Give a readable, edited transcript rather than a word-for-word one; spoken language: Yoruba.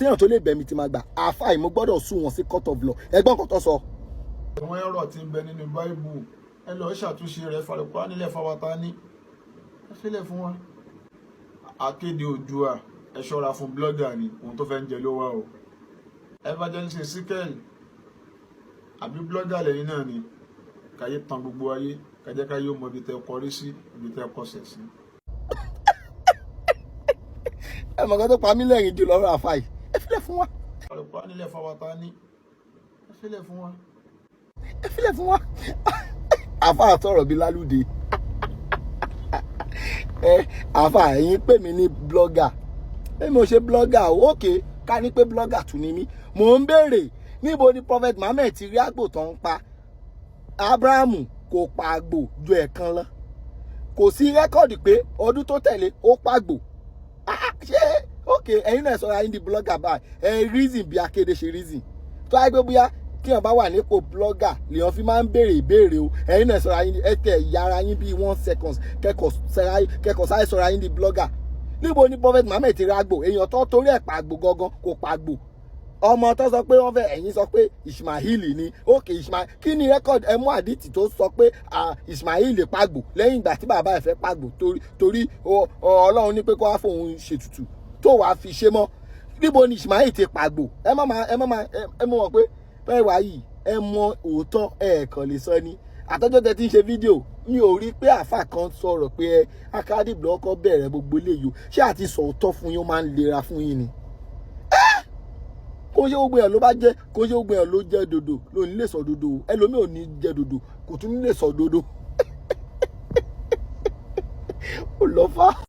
Síyàn tó lè bẹ̀ mí ti máa gbà. Àáfà yìí, mo gbọ́dọ̀ sue wọn sí court of law. Ẹgbọ́n kan tó sọ. Àwọn ẹ̀rọ tí ń bẹ nínú Báíbù, ẹ lọ ṣàtúnṣe rẹ̀. Falẹ̀kọ́ nílẹ̀ fáwátá ní ẹ fílẹ̀ fún wa. Akéde Oòduà, ẹ ṣọ́ra fún blogger ni, ohun tó fẹ́ ń jẹ ló wá o. Evangelist Ezekiel, àbí blogger lẹ́yìn náà ni? Káyé tan gbogbo ayé, kájẹ́ káyé ó mọ ibi tẹ́ kọrí sí, ibi tẹ́ kọsẹ̀ sí. Ẹ mọ̀ kan tó pa mí lẹ́rìn jù lọ́rọ̀ àáfà yìí. Ẹ fílẹ̀ fún wa. Falẹ̀kọ́ nílẹ̀ fáwátá ní ẹ fílẹ̀ fún wa. Ẹ fílẹ̀ fún wa. Àáfà sọ̀rọ̀ bíi lálùdé. Ẹ àáfà, ẹ̀yin pè mí ní blogger, èmi ò ṣe blogger o. Òkè ká ní pé blogger tún ni mí. Mò ń béèrè, níbo ni Prophet Muhammed ti rí àgbò tó ń pa? Abrahamu kò pa àgbò ju ẹ̀kan lọ. Kò sí record pé ọdún tó tẹ̀lé ó pàgbò. Ṣé ok, ẹ̀yin náà sọ̀rọ̀ ayé di blogger báyìí. Ẹ reason bí akéde ṣe reason tó wáyé pé bóyá tíyàn bá wà nípò blogger lèèyàn fi máa ń béèrè ìbéèrè o. Ẹ̀yin náà sọ̀rọ̀ ayé, ẹ tẹ̀ yára yín bíi 1 seconds, kẹ́kọ̀ọ́ sáré sọ̀rọ̀ ayé di blogger. Níbo ni Prophet Muhammed ti ra àgbò? Èèyàn tó torí ẹ̀ pàgbò gangan kò pàgbò. Ọmọ tó sọ pé wọ́n fẹ́, ẹ̀yin sọ pé Ismail ni. Ok, Ismail, kí ni record? Ẹ mú àdìtì tó sọ pé Ismail pàgbò lẹ́yìn ìgbà tí bàbá ẹ̀ fẹ́ pàgbò, torí Ọlọ́run ní pé kó wá fóun ṣètùtù tó wàá fi ṣe mọ́. Níbo ni Ismail ti pàgbò? Ẹ má máa ẹ má máa ẹ mọ̀ pé bẹ́ẹ̀ wá yìí, ẹ mọ òótọ́, ẹ kàn lè sọ ni. Àtọ́jọ́ tẹ ti ń ṣe fídíò, mi ò rí pé àáfà kan sọ̀rọ̀ pé ẹ akadib lọ́kọ́ bẹ̀rẹ̀ gbogbo eléyìí o. Ṣé àti sọ òótọ́ fún yín ó máa ń lera fún yín ni? Kó ṣe gbogbo èèyàn ló bá jẹ́, kó ṣe gbogbo èèyàn ló jẹ́ dòdò ló ní lè sọ dòdò o. Ẹlòmíì ò ní jẹ́ dòdò, kò tún ní lè sọ dòdò. Ó lọ fà.